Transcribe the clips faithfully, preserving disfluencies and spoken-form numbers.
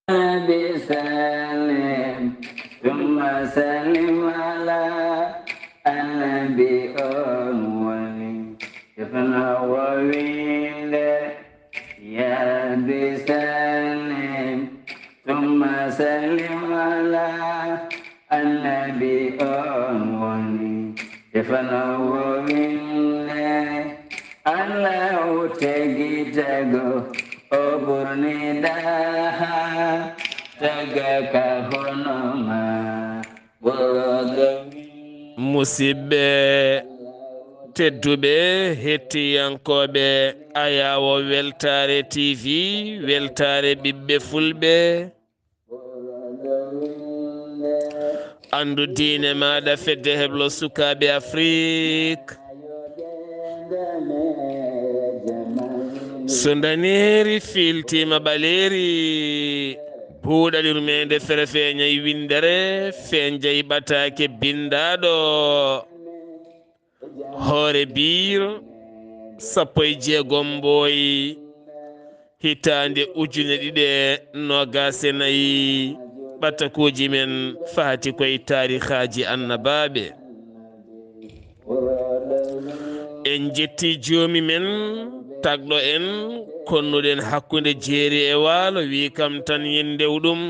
Nabi sallim, summa sallim ala annabi on woni. Defno wo winde, ya Rabbi sallim, summa sallim ala annabi on woni. Defno wo winde, Allahu tagi tago, o ɓurni ɗaha, taga ka hono ma. Musidɓe tedduɓe, hettiyankooɓe Ayawo Weltaare T V, Weltaare ɓiɓɓe Fulɓe, anndu diine maaɗa, fedde heblo sukaaɓe Afrik. So ndaneeri fiiltiima ɓaleeri, buuɗa yurmeende fere feeñay winndere, feeñjay ɓataake binndaaɗo. Hoore biir, sappo e jeegom mbooy, hitaande ujune ɗiɗi e noogaas e nayi, ɓatakuuji men fahati koye taarihaaji annabaaɓe. En jetti joomi men, tagɗo en, konnuɗen hakkunde jeeri e waalo, wi kam tan yen ndew ɗum.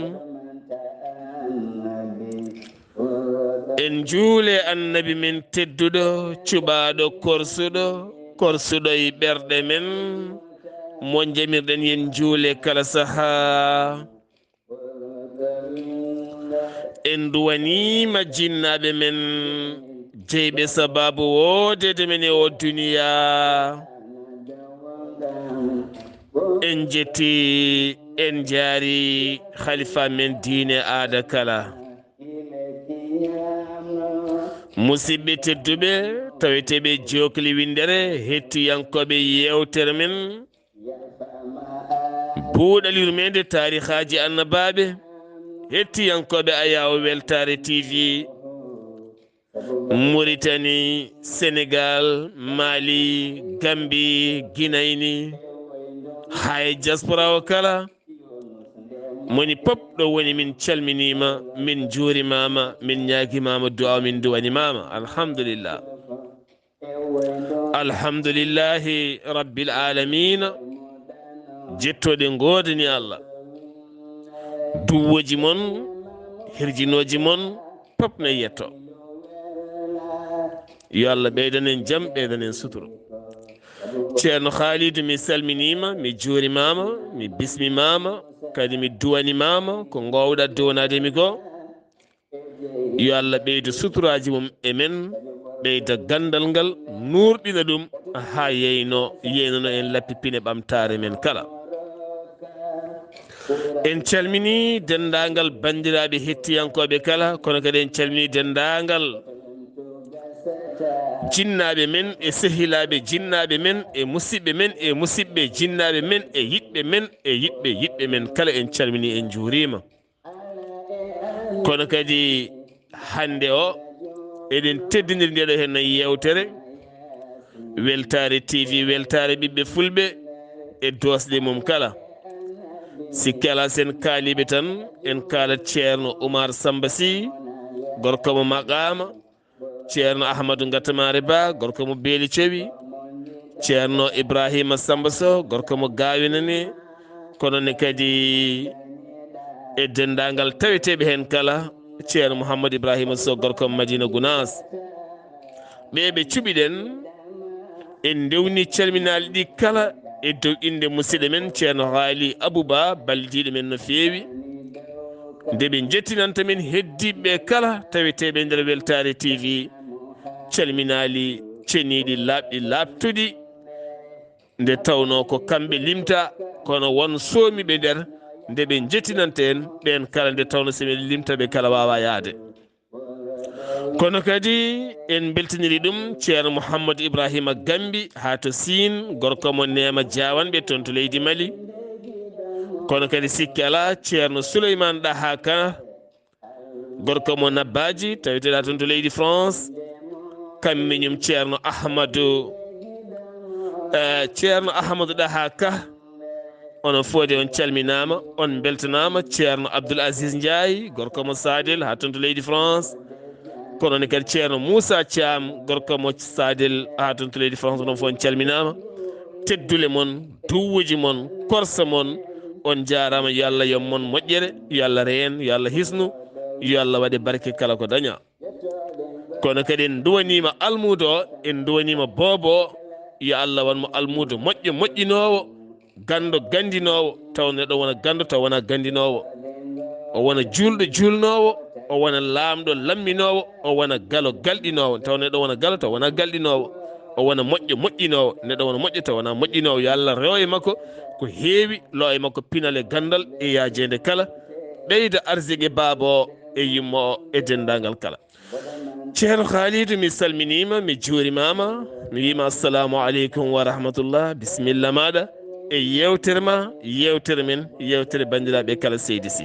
En njuule annabi men tedduɗo, cuɓaaɗo korsuɗo, korsuɗo e ɓerɗe men, mo njamirɗen yen njuule kala sahaa. En duwaniima jinnaaɓe men, jeyɓe sabaabu woodeede men e oo duniyaa. En jetti, en njaari halifa men diine aada kala. Musidɓe tedduɓe, taweteeɓe jookli winndere, hettiyankooɓe yeewtere men, buuɗal yurmeende taarihaaji annabaaɓe, hettiyankooɓe Ayawo Weltaare T V, Muritani, Senegaal, Maali, Gammbi, Ginayni, haa e diaspora o kala. Moni pop ɗo woni, min calminiima, min njuurimaama, min ñaagimaama du'aaw, min duwanimaama. Alhamdulillah. Alhamdulillahi Rabbil Aalamiina. Jettooɗe ngoodani Allah. Duwooji mon, hirjinooji mon, pop ne yetto. Yo Allah ɓeydan en jam, ɓeydan en sutura. Ceerno Haalidu, mi salminiima, mi juurimaama, mi bismimaama, kadi mi duwanimaama ko ngoowɗa duwanaade mi ko. Yo Allah ɓeydu suturaaji mum e men, ɓeyda ganndal ngal, nuurɗina ɗum haa yeyno, yeynano en lappi pine ɓamtaare men kala. En calminii denndaangal banndiraaɓe hettiyankooɓe kala, kono kadi en calminii denndaangal jinnaaɓe men e sehilaaɓe jinnaaɓe men e musiɓɓe men e musiɓɓe jinnaaɓe men e yiɗɓe men e yiɗɓe yiɗɓe men kala, en calminii, en njuuriima. Kono kadi hannde o, eɗen teddiniri nde ɗo henna yeewtere Weltaare T V, Weltaare ɓiɓɓe Fulɓe e doosɗe mum kala. Sikke alaa, so en kaaliiɓe tan, en kaalat Ceerno Umar Samba Sy, gorko mo Maqaama, Ceerno Ahmadu Ngatamaare Ba, gorko mo Beeli Cewi, Ceerno Ibrahima Samba Sow, gorko mo Gaawinane, kono ne kadi e denndaangal taweteeɓe heen kala, Ceerno Mouhammad Ibrahima Sow, gorko mo Madina Gunaas. Ɓe ɓe cuɓiɗen, en ndewni calminaali ɗi kala e dow innde musidɗo men Ceerno Haali Abuba, ballidiiɗo men no feewi. Nde ɓe njettinanta min heddiiɓe kala taweteeɓe nder Weltaare T V, calminaali ceniiɗi, laaɓɗi, laaɓtuɗi, nde tawnoo ko kamɓe limta, kono won soomiiɓe nder, nde ɓe njettinanta en ɓeen kala, nde tawnoo so men limta ɓe kala waawaa yahde. Kono kadi en mbeltiniri ɗum Ceerno Mouhammad Ibrahima Gambi haa to Siin, gorko mo Neema Jaawanɓe toon to leydi Mali. Kono kadi sikke alaa, Ceerno Suleymaan Ɗaha Ka, gorko mo Nabbaaji, taweteeɗo toon to leydi France. Kammiñum Ceerno Ahmadu, eh, Ceerno Ahmadu Ɗaha Ka, Onon fof de on calminaama, on mbeltanaama. Ceerno Abdoul Aziz Ndiaye, gorko mo Sadel, haa toon to leydi France. Kono ne kadi Ceerno Moussa Thiam, gorko mo Sadel, haa toon to leydi France, onon fof on calminaama. Teddule mon, duwuuji mon, korsa mon, on njaaraama. Yo Allah yoɓ mon moƴƴere, yo Allah reen, yo Allah hisnu, yo Allah waɗe barke kala ko dañaa. Kono kadi en nduwaniima almuudo o, en nduwaniima boobo o, yo Allah waɗ mo almuudo moƴƴo moƴƴinoowo, ganndo ganndinoowo, taw neɗɗo wona ganndo taw wonaa ganndinoowo, o wona juulɗo juulnoowo, o wona laamɗo lamminoowo, o wona galo galɗinoowo, taw neɗɗo wona galo taw wonaa galɗinoowo, o wona moƴƴo moƴƴinoowo, neɗɗo wona moƴƴo taw wonaa moƴƴinoowo. Yo Allah rewo e makko ko heewi, lo e makko pinal e ganndal e yaajeende kala, ɓeyda arsiqe baaba o e yumma o e denndaangal kala. Ceerno Khalidou, mi salminiima, mi juurimaama, mi wiima assalamu aleykum wa rahmatullah, bisimilla maaɗa e yeewtere ma, yeewtere men, yeewtere banndiraaɓe kala seydi si.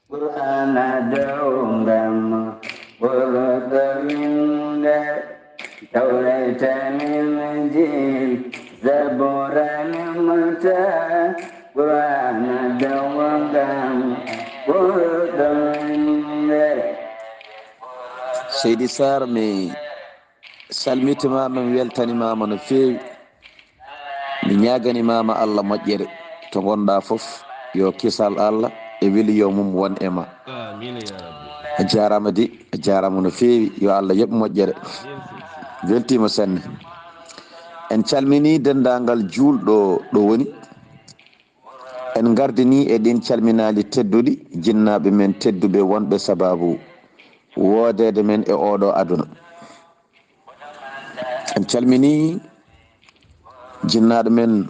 Qur'ana dawgam, ɓurɗo winde, Tawrayta min jil, Zabura min muta, Qur'ana dawgam, ɓurɗo winde. Seydi Sarr, mi salmitimaama, mi weltanimaama no feewi. Mi ñaaganimaama Allah moƴƴere to ngonɗaa fof, yo kisal Allah e weliyo mum won e ma. Amiin ya rabbi. A jaaraama de, a jaaraama no feewi, yo Allah yoɓ moƴƴere. Weltiima sanne. En calminii denndaangal juulɗo ɗo woni. En ngardinii e ɗiin calminaali tedduɗi, jinnaaɓe men tedduɓe wonɓe sabaabu woodeede men e ooɗo aduna. En calminii jinnaaɗo men,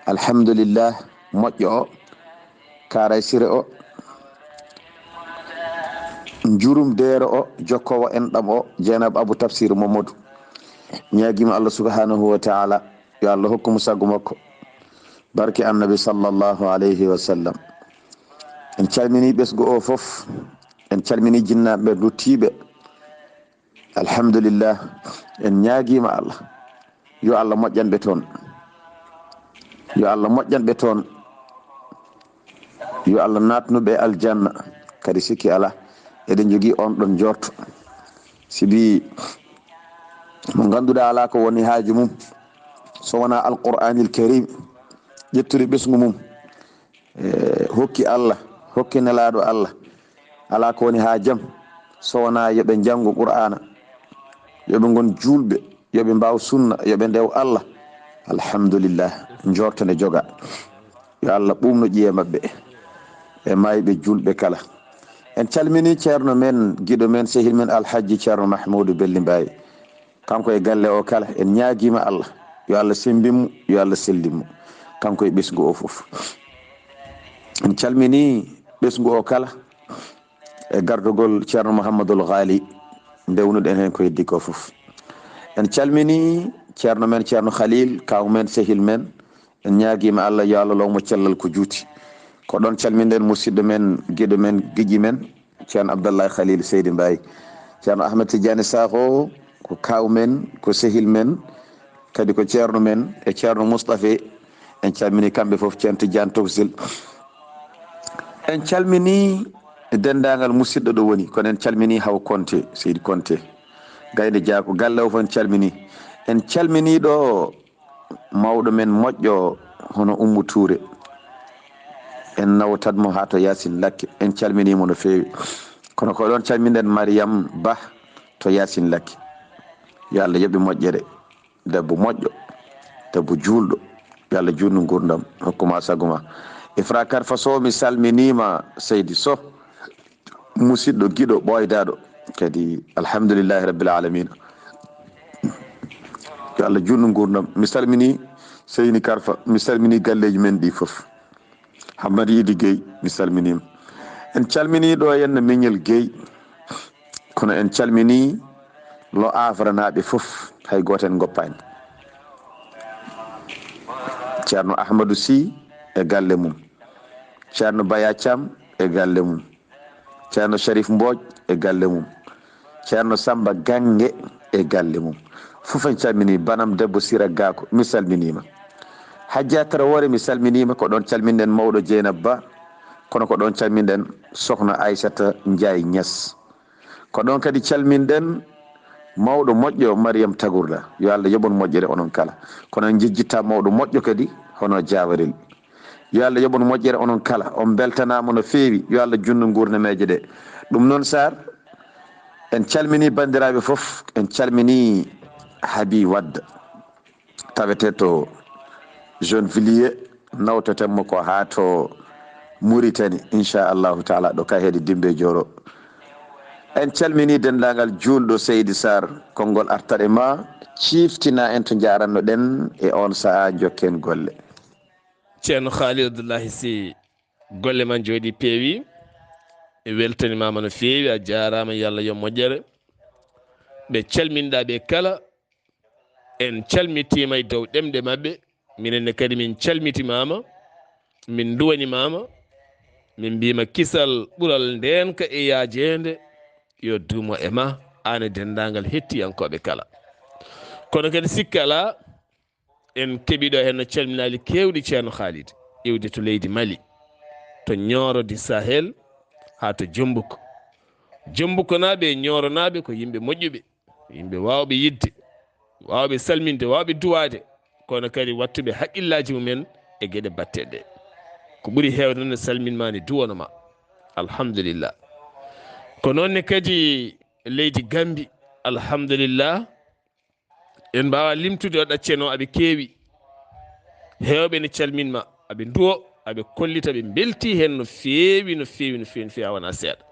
alhamdulillah, moƴƴo o, Kaaray Sire o, njurum deero o, jokkoowo enɗam o, Jeenab Abu Tafsir Mamadou. Ñaagiima Allah subhanahu wa taala, yo Allah hokku mo sago makko. Barke Annabi sallallahu alayhi wa sallam. En calminii ɓesngu o fof. En calminii jinnaaɓe duttiiɓe. Alhamdulillah, en ñaagiima Allah. Yo Allah moƴƴan ɓe toon. Yo Allah moƴƴan ɓe toon. Yo Allah naatnu ɓe aljanna. Kadi sikki alaa, eɗen njogii oon ɗoon njoorto. Sibi mo ngannduɗaa alaa ko woni haaju mum, so wonaa Alqur'aanil Kariim, ƴettude ɓesngu mum, e hokki Allah, hokki Nelaaɗo Allah, alaa ko woni haaju am, so wonaa yo ɓe njanngu Qur'aana, yo ɓe ngon juulɓe, yo ɓe mbaaw sunna, yo ɓe ndew Allah. Alhamdulillah, njoorto nde jogaa. Yo Allah ɓuuɓnu ƴiye maɓɓe e maayɓe juulɓe kala. En calminii ceerno men, giɗo men, sehil men, Alhajji Ceerno Mahmuudu Belli Mbaay. Kanko e galle o kala, en ñaagiima Allah, yo Allah semmbin mo, yo Allah sellin mo, kanko e ɓesngu o fof. En calminii ɓesngu o kala, e gardugol Ceerno Mouhamadoul Ghali, ndewnuɗen heen ko heddi ko fof. En calminii ceerno men, Ceerno Khalil, kaaw men, sehil men. En ñaagiima Allah, yo Allah low mo cellal ko juuti. Ko ɗoon calminɗen musidɗo men, giɗo men, giƴi men, Ceerno Abdallahi Khalil Seydi Mbaye. Ceerno Ahmed Tidiane Sakho, ko kaaw men, ko sehil men, kadi ko ceerno men, e Ceerno Moustapha. En calminii kamɓe fof, Ceerno Tidiane Tofsil. En calminii denndaangal musidɗo ɗo woni, kono en calminii Haw Konte, Seydi Konte. Gaynde Jaako, galle o fof en calminii. En calminii ɗo mawɗo men moƴƴo hono Ummu Tuure. En nawtat mo haa to Yaasin Lakke. En calminii mo no feewi. Kono ko ɗoon calminɗen Mariyam Bah to Yaasin Lakke. Yo Allah yoɓ moƴƴere. Debbo moƴƴo, debbo juulɗo. Yo Allah juutnu nguurndam, hokku ma sago ma. Ifra Karfa Sow, mi salminiima, seydi Sow, musidɗo, giɗo, ɓooydaaɗo. Kadi, alhamdulillahi rabbil aalamiina. Yo Allah juutnu nguurndam. Mi salminii Seyni Karfa, mi salminii galleeji men ɗi fof. Hammadi Idi Gueye, mi salminiima. En calminii ɗo henna Miñel Gueye, kono en calminii Lo Afranaaɓe fof, hay gooto en ngoppaani. Ceerno Ahmadou Sy e galle mum, Ceerno Baya Thiam e galle mum, Ceerno Sharif Mbodj e galle mum, Ceerno Samba Gange e galle mum. Fof en calminii, banam debbo Sira Gako, mi salminiima. Hajja Traoré, mi salminiima. Ko ɗoon calminɗen mawɗo Jeynaba Ba, kono ko ɗoon calminɗen sokhna Aissata Ndiaye Niass. Ko ɗoon kadi calminɗen mawɗo moƴƴo Mariam Tagurda. Yo Allah yoɓ on moƴƴere onon kala. Kono en njejjittaa mawɗo moƴƴo kadi hono Jaawarel. Yo Allah yoɓ on moƴƴere onon kala. On mbeltanaama no feewi. Yo Allah junnu nguurnameeje ɗe. Ɗum noon, Saar, en calminii banndiraaɓe fof. En calminii Habi Wade, tawetee to Gennevilliers, nawtoten mo ko haa to Mauritanie, inchallahu taala, ɗo Kaheedi Dimbe Joro. En calminii denndaangal juulɗo Seydi Saar, konngol artat e ma, ciiftina en to njaaranno-ɗen e oon sahaa, njokken golle. Ceerno Khalid Abdullahi Sy, golle ma njooɗii, peewi. Mi weltanimaama no feewi, a jaaraama, yo Allah yoɓ moƴƴere. Ɓe calminɗaa ɓe kala, en calmitiima e dow ɗemɗe maɓɓe. Minen ne kadi min calmitimaama, min nduwanimaama, min mbiima kisal ɓural ndeenka e yaajeende yo duumo e ma, aan e denndaangal hettiyankooɓe kala. Kono kadi sikka alaa, en keɓii ɗo heen no calminaali keewɗi, Ceerno Khalid, iwde to leydi Mali, to Nioro du Sahel haa to Jombuk. Jombuknaaɓe e Ñooronaaɓe ko yimɓe moƴƴuɓe, yimɓe waawɓe yiɗde, waawɓe salminde, waawɓe duwaade, kono kadi waɗtuɓe haqqillaaji mumen e geɗe baɗteeɗe ɗe. Ko ɓuri heewde noon, ne salminma, ne duwano ma. Alhamdulillah. Ko noon ne kadi leydi Gambi, alhamdulillah. En mbaawaa limtude, o ɗacceno, aɓe keewi. Heewɓe ne calminma, aɓe nduwo, aɓe kollita, ɓe mbeltii heen no feewi, no feewi, no feewi, no feewi, haa wonaa seeɗa.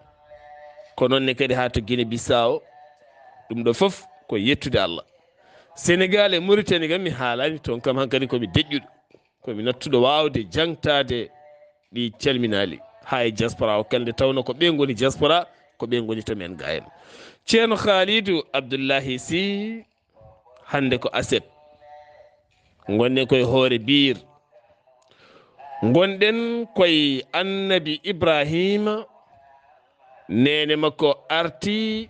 Ko noon ne kadi haa to Guinée Bissau, ɗum ɗo fof ko yettude Allah. Senegal e Mauritanie kam mi haalaani, toon kam hankadi ko mi deƴƴuɗo, ko mi nattuɗo waawde jaŋtaade ɗi calminaali. Haa e diaspora o kadi, nde tawnoo ko ɓe ngoni diaspora, ko ɓe ngoni to men ga en. Ceerno Khalidou Abdullahi Sy, hannde ko aset. Ngonɗen koye hoore biir. Ngonɗen koye Annabi Ibraahiima, neene makko arti,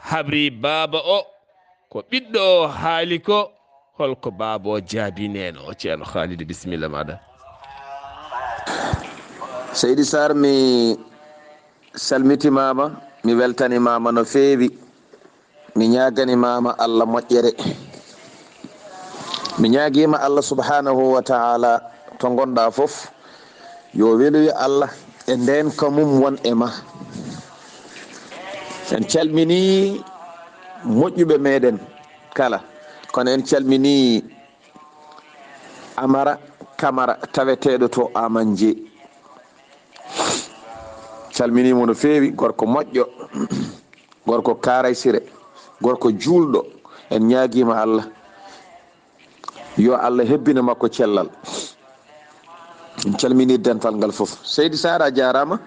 habri baaba o, ko ɓiɗɗo o haali ko, holko baaba o jaabi neene o? Ceerno Khalidou, bisimilla maaɗa. Seydi Saar, mi salmitimaama, mi weltanimaama no feewi. Mi ñaaganimaama Allah moƴƴere. Mi ñaagiima Allah subhanahu wa ta'ala, to ngonɗaa fof, yo weluyo Allah e ndeenka mum won e ma. En calminii moƴƴuɓe meɗen kala, kono en calminii Amara Kamara, taweteeɗo to Amanje. Calminiimo no feewi, gorko moƴƴo, gorko kaaraysire, gorko juulɗo. En ñaagiima Allah, yo Allah hebbin e makko cellal. En calminii dental ngal fof. Seydi Saar, a jaaraama.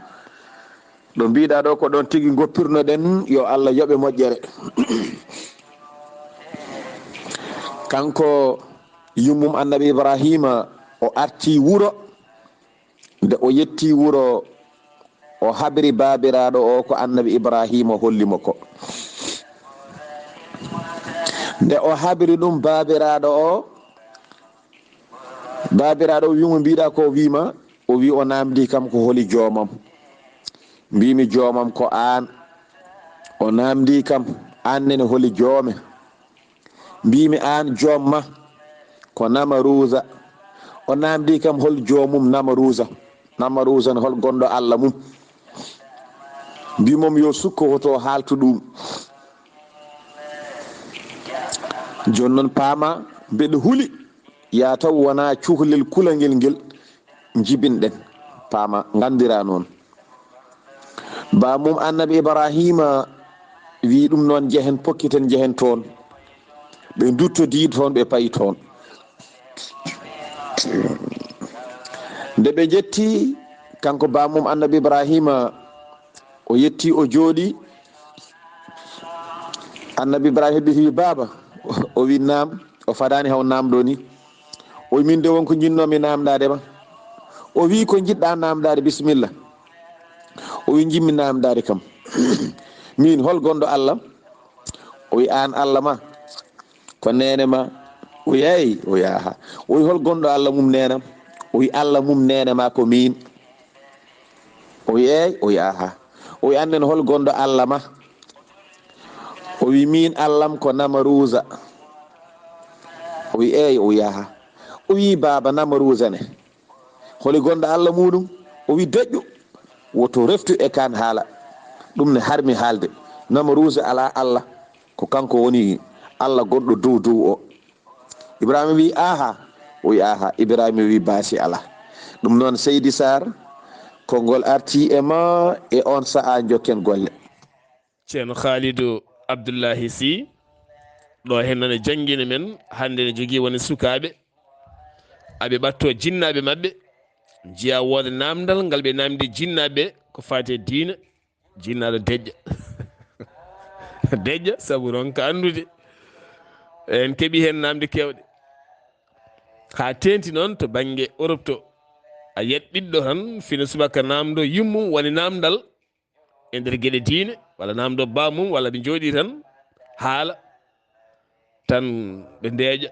Ɗo mbiɗa ɗo, ko ɗoon tigi ngoppirno-ɗen, yo Allah yoɓe moƴƴere. Kanko yummum Annabi Ibraahiima, o arti wuro. Nde o yetti wuro, o habri baabiraaɗo o ko Annabi Ibraahiima holli mo ko. Nde o habri ɗum baabiraaɗo o, baabiraaɗo o wi mo, mbiɗa ko? O wi ma, o wi o naamndi kam ko holi joomam. Mbimi joomam ko aan. O naamndi kam, aan nene holi joome? Mbimi aan joom ma ko Namaruuza. O naamndi kam hol joomum Namaruuza. Namaruuza ne hol gonɗo Allah mum? Mbimom yo sukko hoto haaltu ɗum. Jooni noon paama mbeɗa huli, yaa taw wonaa cukalel kulangel ngel njibinɗen, paama, nganndira noon. Baamum Annabi Ibraahiima wi ɗum noon, njehen, pokkiten, njehen toon. Ɓe nduttodii toon, ɓe payi toon. Nde ɓe njetti, kanko baamum Annabi Ibraahiima, o yetti, o jooɗi. Annabi Ibraahiima ɓe wi, "Baaba?" O wi, "Naam." O fadaani haw naamɗo ni. O wi, "Min de won ko njinnoomi naamndaade ma." O wi, "Ko njiɗɗa naamndaade, bisimilla." O wi, "Njiɗmi naamndaade kam, miin, hol gonɗo Allah?" O wi, "Aan Allah ma, ko neene ma, O wi, "Eey," o wi, "Aha." O wi, "Hol gonɗo Alla mum, neene am?" O wi, "Alla mum, neene ma, ko miin." O wi, "Eey," o wi, "Aha." O wi, "Annden hol gonɗo Alla ma?" O wi, "Miin, Alla am ko Namaruuza." O wi, "Eey," o wi, "Aha." O wi, "Baaba, Namaruuza ne, holi gonɗo Alla muuɗum?" O wi, "Deƴƴu, woto reftu e kaan haala. Ɗum ne harmi haalde. Namaruuza alaa Alla, ko kanko woni Alla gonɗo dow dow o." Ibrahima wi, "Aha." O wi, "Aha." Ibrahima wi, "Baasi alaa." Ɗum noon, Seydi Sarr, konngol arti e ma e oon sahaa, njokken golle. Ceerno Khalidou Abdoulahi Sy, ɗo heen noon e janngina men, hannde ne jogii woni sukaaɓe, aɓe ɓatto jinnaaɓe maɓɓe, njiya wooda naamndal ngal ɓe naamndi jinnaaɓe ko faati e diina, jinnaaɗo deƴƴa. Deƴƴa, sabu ronka anndude. En keɓi heen naamnde keewɗe. Haa teenti noon to bannge Europe to, a yiyat ɓiɗɗo tan, fina subaka naamndo yummum woni naamndal e nder geɗe diine, walla naamndo baamum, walla ɓe njooɗii tan haala, tan ɓe ndeeƴa,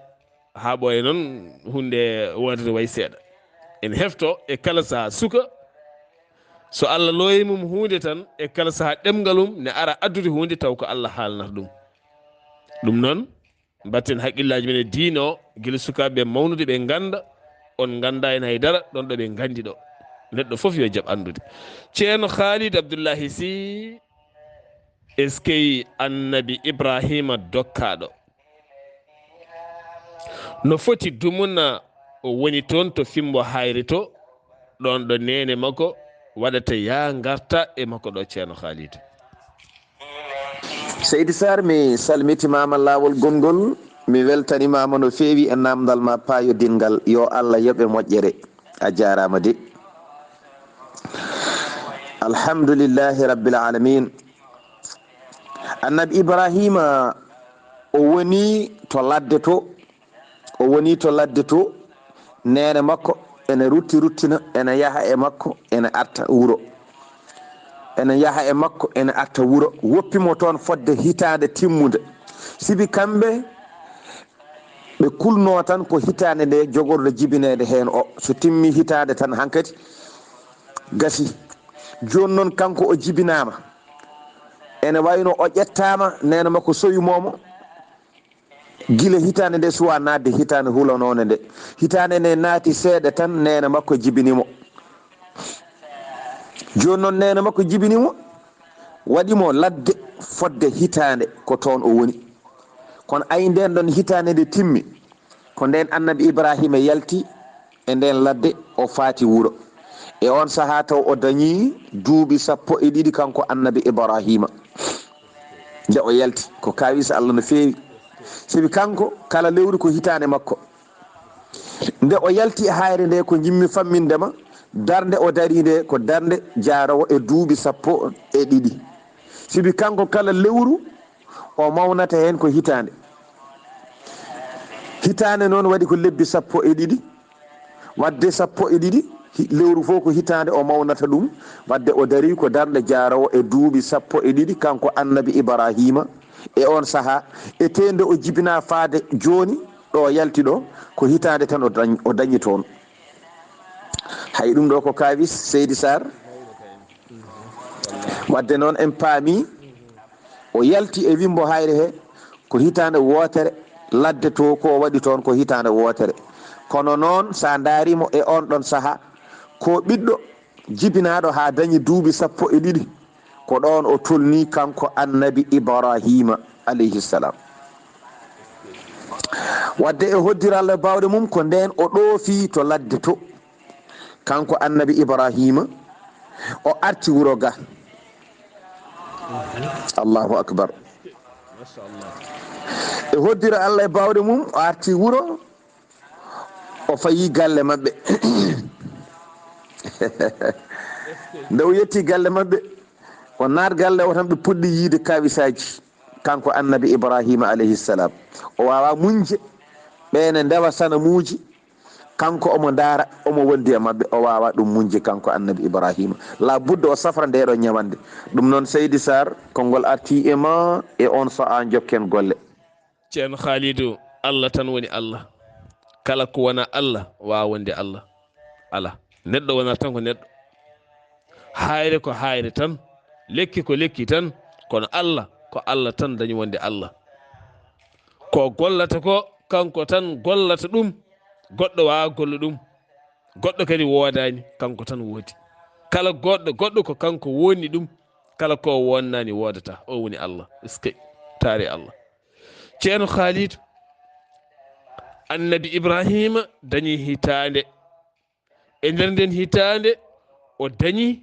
haa ɓooya noon huunde wootere wayi seeɗa. En hefto e kala sahaa suka, so Alla looyi mum huunde tan, e kala sahaa ɗemngal mum ne ara addude huunde taw ko Alla haalnata ɗum. Ɗum noon, mbatten hakkillaaji men e diine o, gila sukaaɓe ɓe mawnude ɓe ngannda, on ngannda heen hay dara, ɗoon ɗo ɓe nganndi ɗo. Neɗɗo fof yo jaɓ anndude. Ceerno Khalid Abdoulahi Sy, eskey Annabi Ibrahima dokkaaɗo. No foti dumuna o woni toon to Fimbo Hayre to, ɗoon ɗo neene makko waɗata yaa ngarta e makko ɗo, Ceerno Khalid. Seydi Sarr, mi salmitimaama laawol gonngol, mi weltanimaama no feewi e naamndal ma paayodinngal, yo Alla yoɓe moƴƴere. A jaaraama de. Alhamdulillahi Rabbil Aalamiin. Annabi Ibrahima, o woni to ladde to, o woni to ladde to, neene makko ene rutti ruttina, ene yaha e makko, ene arta wuro. Ene yaha e makko, ene arta wuro. Woppi mo toon fodde hitaande timmunde. Sibi kamɓe ɓe kulnoo tan ko hitaande nde jogorɗo jibineede heen o. So timmi hitaande tan hankadi gasi. Jooni noon kanko o jibinaama. Ene wayno o ƴettaama, neene makko sowi moomo. Gila hitaande nde suwaa naatde, hitaande hulanoonde nde. Hitaande nde naati seeɗa tan, neene makko jibini mo. Jooni noon, neene makko jibini mo, waɗi mo ladde fodde hitaande ko toon o woni. Kono ay ndeen ɗoon hitaande nde timmi, ko ndeen Annabi Ibrahima yalti e ndeen ladde, o faati wuro. E oon sahaa taw o dañii duuɓi sappo e ɗiɗi, kanko Annabi Ibrahima. Nde o yalti, ko kaawisa Alla no feewi. Sibi kanko, kala lewru ko hitaande makko. Nde o yalti e haayre nde, ko njimmi famminde ma, darnde o darii nde, ko darnde jaaroowo e duuɓi sappo e ɗiɗi. Sibi kanko, kala lewru o mawnata heen ko hitaande. Hitaande noon waɗi ko lebbi sappo e ɗiɗi. Waɗde sappo e ɗiɗi, hi-, lewru fof ko hitaande o mawnata ɗum. Waɗde o darii ko darnde jaaroowo e duuɓi sappo e ɗiɗi, kanko Annabi Ibrahima. E oon sahaa, e tee nde o jibinaa faade jooni, ɗo o yalti ɗo, ko hitaande tan o dañ-, o dañi toon. Hay ɗum ɗo ko kaawis, Seydi Sarr. Waɗde noon en paami, o yalti e Wimbo Hayre he, ko hitaande wootere, ladde to ko o waɗi toon ko hitaande wootere. Kono noon, so a ndaari mo e oon ɗoon sahaa, ko ɓiɗɗo jibinaaɗo haa dañi duuɓi sappo e ɗiɗi, ko ɗoon o tolnii kanko Annabi Ibrahima alayhi salam. Waɗde e hoddirallo baawɗe mum, ko ndeen o ɗoofi to ladde to, kanko Annabi Ibrahima, o arti wuro ga. Allahu akbar. E hoddira Allah e baawɗe mum, o arti wuro, o fayi galle maɓɓe. Nde o yetti galle maɓɓe, o naat galle o tan, ɓe puɗɗi yiide kawisaaji. Kanko Annabi Ibrahima alayhi salam, o waawa muñde, ɓe ne ndewa sanamuuji, kanko omo ndaara, omo wondi e maɓɓe, o waawa ɗum muñde, kanko Annabi Ibrahima. La budda o safra nde ɗo ñawande. Ɗum noon, Seydi Sarr, konngol arti e ma e on sa'a, njokken golle. Ceerno Khalidou, Allah tan woni Allah. Kala ko wonaa Allah waawaa wonde Allah. Alaa. Neɗɗo wonata tan ko neɗɗo. Haayre ko haayre tan. Lekki ko lekki tan. Kono Allah ko Allah tan dañi wonde Allah. Ko gollata ko, kanko tan gollata ɗum. Goɗɗo waawaa golle ɗum. Goɗɗo kadi woodaani, kanko tan woodi. Kala goɗɗo, goɗɗo ko kanko wonni ɗum. Kala ko wonnaani woodata. O woni Allah. Est-ce que? Taare Allah. Ceerno Khalid, Annabi Ibrahima dañi hitaande. E nder nden hitaande, o dañi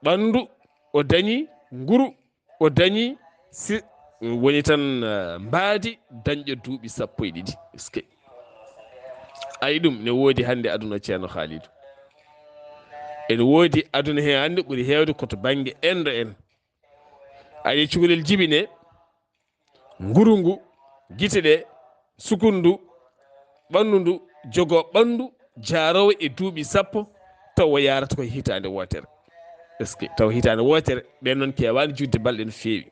ɓanndu, o dañi nguru, o dañi si, woni tan, eh, mbaadi dañƴo duuɓi sappo e ɗiɗi. Est-ce que? Ayi, ɗum ne woodi hannde aduna, Ceerno Khalidou. Ene woodi aduna he hannde ɓuri heewde ko to bannge enɗo en. Ayi, cukalel jibine, nguru ngu, gite ɗe, sukundu, ɓanndu ndu, jogo ɓanndu, jaaroowo e duuɓi sappo, tawa yaarata koye hitaande wootere. Est-ce que? Tawa hitaande wootere, ɓen noon keewaani juutde balɗe no feewi.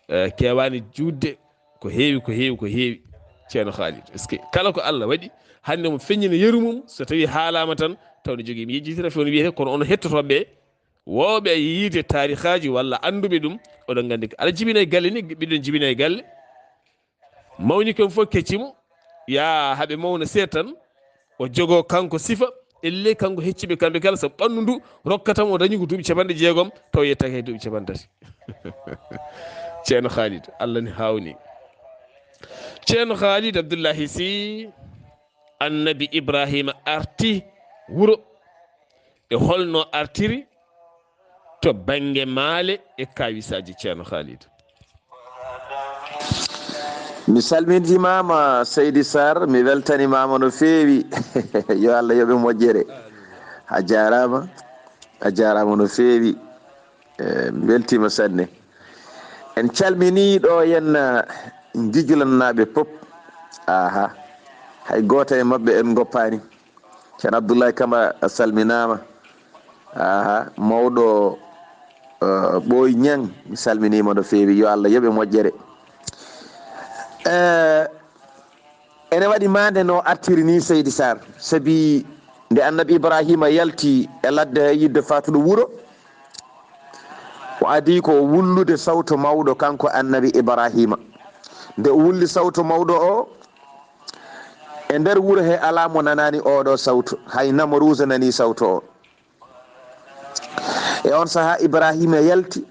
Eh, keewaani juutde ko heewi, ko heewi, ko heewi. Ceerno Khalid, est-ce que? Kala ko Allah waɗi, hannde mo feññina yeru mum, so tawi haalaama tan, taw ne jogii mi yejjitira feewno wiyetee, kono on hettotooɓe ɓe, woowɓe e yiide taarikaaji walla annduɓe ɗum, oɗon nganndi ko aɗa jibina e galle ni, ɓiɗɗo ne jibina e galle. Mawni kon fof kecci mo, yaa haɓe mawna seeɗa tan, o jogoo kanko sifa, ellee kanko hecciɓe kamɓe kala, sabu ɓanndu ndu rokkata mo o dañi ko duuɓi capanɗe jeegom, taw yettake he duuɓi capanɗe tati. Ceerno Khalid, Allah ne haawni. Ceerno Khalid Abdullahi Sy, Annabi Ibrahima arti wuro. E holno artiri to bannge maale e kaawisaaji, Ceerno Khalid? Mi salminiima Seydi Sarr, mi weltaniima no feewi. Yo Allah yoɓe moƴƴere. A jaaraama, a jaaraama no feewi. Eh, mi weltiima sanne. En calminii ɗo yen, eh, Ngijulanaaɓe pop. Aha. Hay gooto e maɓɓe en ngoppaani. Ceerno Abdoulaye Camara, a salminaama. Aha, mawɗo, eh, Ɓooy Ñaŋ, mi salminiima no feewi. Yo Allah yoɓe moƴƴere. Eh, ene waɗi maande no artiri ni, Seydi Sarr, sabi nde Annabi Ibrahima yalti e ladde he yiɗde faatude wuro, o adii ko wullude sawto mawɗo kanko Annabi Ibrahima. Nde o wulli sawto mawɗo o, e nder wuro he alaa mo nanaani ooɗo sawto, hay Namaruusa nanii sawto o. E on sahaa Ibrahima yalti,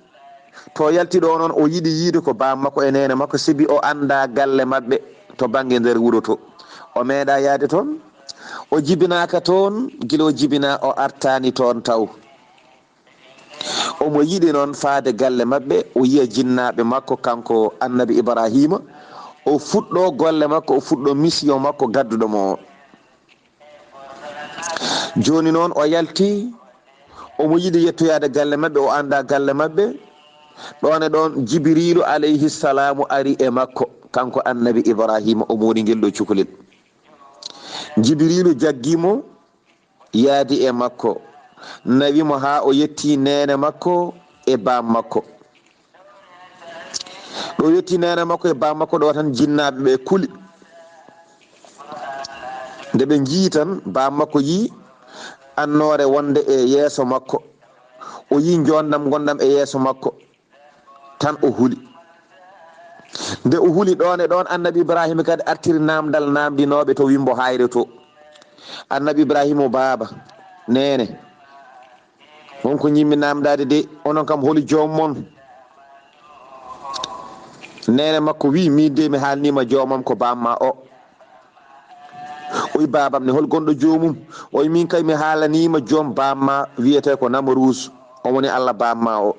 to yalti ɗo noon o yiɗi yiide ko baam makko e neene makko, sibi o anndaa galle maɓɓe to bannge nder wuro to. O meeɗaa yahde toon, o jibinaaka toon, gila o jibinaa o artaani toon taw. Omo yiɗi noon faade galle maɓɓe, o yiya jinnaaɓe makko, kanko Annabi Ibrahima, o fuɗɗo golle makko, o fuɗɗo mission makko gadduɗo mo o. Jooni noon o yalti, omo yiɗi yettoyaade galle maɓɓe, o anndaa galle maɓɓe. Ɗoon e ɗoon Jibiriilu alayhi salaamu ari e makko, kanko Annabi Ibrahima, o moori ngel ɗo cukalel. Jibiriilu jaggii mo, yaadi e makko, nawi mo haa o yettii neene makko e baam makko. Ɗo yettii neene makko e baam makko ɗo tan jinnaaɓe ɓe kuli. Nde ɓe njii tan, baam makko yii annoore wonde e yeeso makko. O yii njoonndam ngonndam e yeeso makko. Tan o huli. Nde o huli ɗoon e ɗoon, Annabi Ibrahima kadi artiri naamndal naamndinooɓe to Wimbo Haayre to. Annabi Ibrahima o baaba, neene, won ko njiɗmi naamndaade de, onon kam holi joom mon? Neene makko wii, miin de mi haalniima joomam ko baam maa o. O wi, baabam ne, hol gonɗo joomum? O wi, miin kay mi haalaniima joom baam maa, wiyetee ko Namaruus, o woni Alla baam maa o.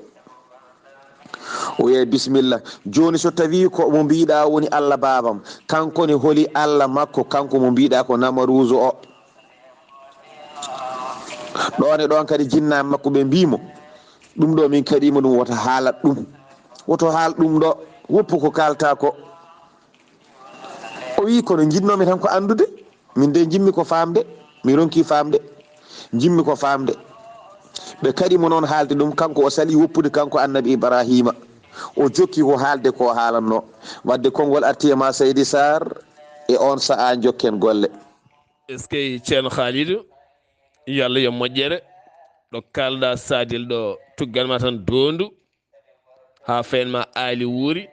O wiya, bisimilla. Jooni so tawii ko mo mbiiɗaa woni Alla baabam, kanko ne holi Alla makko, kanko mo mbiiɗaa ko Namaruusu o? Ɗoon e ɗoon kadi jinnaaɓe makko ɓe mbii mo, ɗum ɗo min kaɗii ma ɗum, woto haalat ɗum. Woto haal ɗum ɗo, woppu ko kaaltaa ko. O wii, kono njiɗnoomi tan ko anndude. Min de njimmi ko faamde, mi ronki faamde, njimmi ko faamde. Ɓe kaɗi mo noon haalde ɗum, kanko o salii woppude kanko Annabi Ibraahiima. O jokki ko haalde ko haalanno. Wadde konngol arti e ma Seydi Saar, E on sa'a jokken golle. Est-ce que Ceerno Khalidou, yo Allah yo moƴƴere, ɗo kalɗa Sadel ɗo tugganma tan dondu, ha fenma Ali Wuri,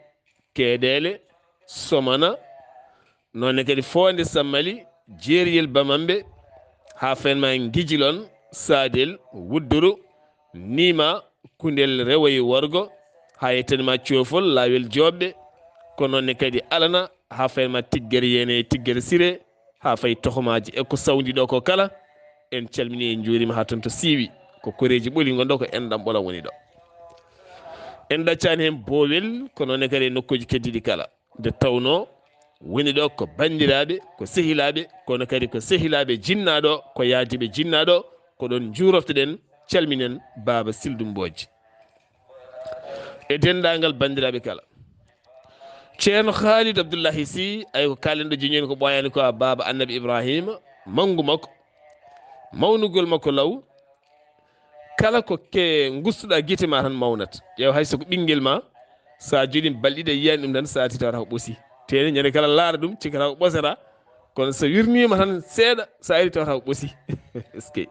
Keɗele, Somana, noonne kadi Fonde Sammali, Jeeriyel Bamamɓe, ha fenma Gijilon, Sadel, Wudduru, Nima, Kundel Rewoye Worgo, ha yettanima Cofol, Lawel Joɓɓe, ko noonne kadi Alana, ha fenma Tiggere Yene, Tiggere Sire, ha fay tohomaji e ko sawdi ɗo ko kala. En calmini, en juurima ha toon to Siiwi, ko koreeji ɓoli ngon ɗo, ko enɗam ɓolam woni ɗo. En ɗaccani hen Boowel, ko noonne kadi e nokkuji keddiɗi kala. Nde tawno woni ɗo ko banndiraaɓe, ko sehilaaɓe, kono kadi ko sehilaaɓe jinnaɗo, ko yaadiiɓe jinnaɗo, ko ɗon njuurortoɗen, calminen Baaba Sildu Mbooji. E denndaangal banndiraaɓe kala. Ceerno Khalid Abdullahi Sy, ay ko kaalen ɗo jiñooni ko ɓooyaani ko a Baaba Annabi Ibrahima, manngu makko, mawnugol makko law, kala ko ke ngustuɗa gite ma tan mawnat. Ƴeew hay so ko ɓinngel ma, sa jooɗiima balɗe ɗiɗi a yiyaani ɗum tan, sa arti tawata ko ɓosi. Tene ñande kala laaɗa ɗum, cikkata ko ɓosata, kono so wirniima tan seeɗa, sa ari tawata ko ɓosi. Est-ce que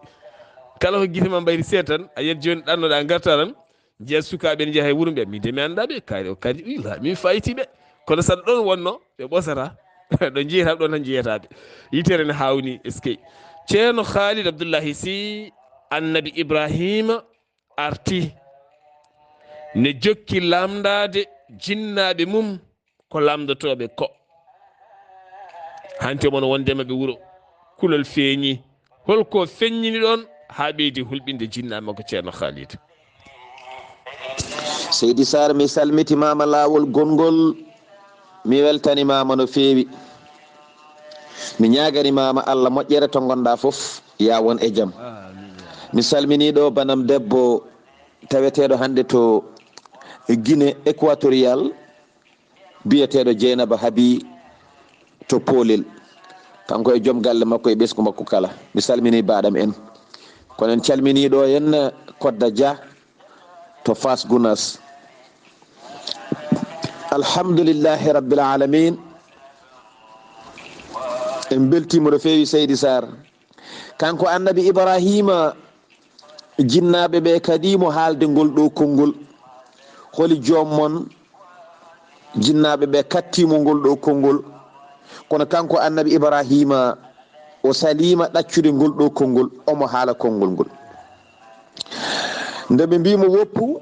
kala ko gite ma mbayri seeɗa tan, a yiyat jooni ɗannoɗa ngarta tan, jeeya sukaaɓe ne njeeya e wuro mbiya, "Min de mi anndaa ɓe, kaari o kaari, ui, la, min fayti ɓe." Kono saɗa ɗon wonno, ɓe ɓosata. Ɗo njiyata ɗon tan njiyata ɓe. Yitere ne hawni, est-ce que. Ceerno Khalid Abdullahi Sy, Annabi Ibrahima arti. Ne jokki lamndaade jinnaaɓe mum ko lamndotooɓe ko. Hanti omon wondema ɓe wuro. Kulol feeñi. Holko feññini ɗon haa ɓeydi hulɓinde jinnaaɓe makko Ceerno Khalid? Seydi Sarr, mi salmitimaama laawol gongol, mi weltanimaama no feewi. Mi ñaagarimaama Allah moƴƴere to ngonɗa fof, ya won e jam. Mi salmini ɗo banam debbo taweteeɗo hannde to Guinée Équatoriale, biyeteeɗo Jeynaba Habi to Poolel. Kanko e joom galle makko e ɓesngu makko kala. Mi salmini baaɗam en. Kono en calmini ɗo en Kodda Dia to Fass Gounass. Alhamdulillahi Rabbil Alamin. En beltima no feewi Seydi Sarr. Kanko Annabi Ibrahima, jinnaaɓe ɓe kadi mo haalde ngol ɗo konngol. Holi joom mon? Jinnaaɓe ɓe kattimo ngol ɗo konngol. Kono kanko Annabi Ibrahima, o saliima ɗaccude ngol ɗo konngol, omo haala konngol ngol. Nde ɓe mbi mo woppu,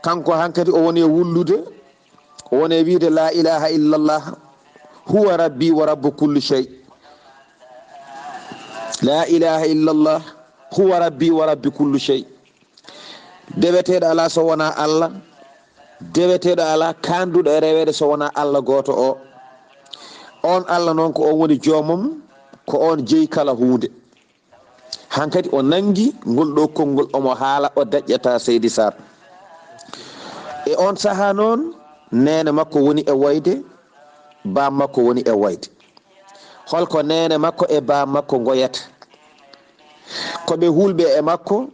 kanko hankadi o woni e wullude, o woni e wiide, "La ilaha illallah, huwa rabbi wa rabbu kulli shay." La ilaha illallah, huwa rabbi wa rabbi kulli shay. Deweteeɗo alaa so wonaa Allah, deweteeɗo alaa kaanduɗo e reweede so wonaa Allah gooto o. On Allah noon ko on woni joomam, ko on jeyi kala huunde. Hankadi o nanngi ngol ɗo konngol, omo haala, o daƴƴata Seydi Sarr. E on sahaa noon, neene makko woni e woyde, baam makko woni e woyde. Holko neene makko e baam makko ngoyata? Ko ɓe hulɓe e makko,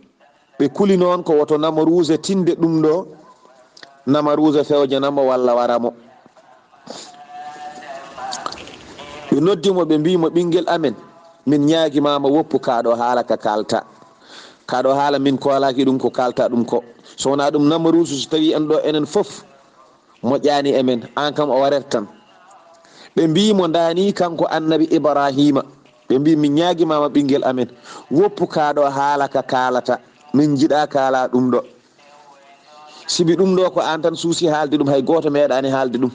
ɓe kuli noon ko woto Namaruusa tinde ɗum ɗo, Namaruusa fewjanamo walla waramo. Ɓe noddi mo, ɓe mbi mo, "Ɓinngel amen, min ñaagimaama woppu kaa ɗo haala ka kaalta. Kaa ɗo haala min koolaaki ɗum ko kaalta ɗum ko. So wonaa ɗum Namaruusa, so tawii en ɗo enen fof, moƴƴaani e men, aan kam o waret tan." Ɓe mbi mo, "Ndaa ni kanko Annabi Ibrahima." Ɓe mbi, "Min ñaagimaama ɓinngel amen, woppu kaa ɗo haala ka kaalata. Min njiɗaa kaalaa ɗum ɗo. Sibi ɗum ɗo ko aan tan suusi haalde ɗum, hay gooto meeɗaani haalde ɗum.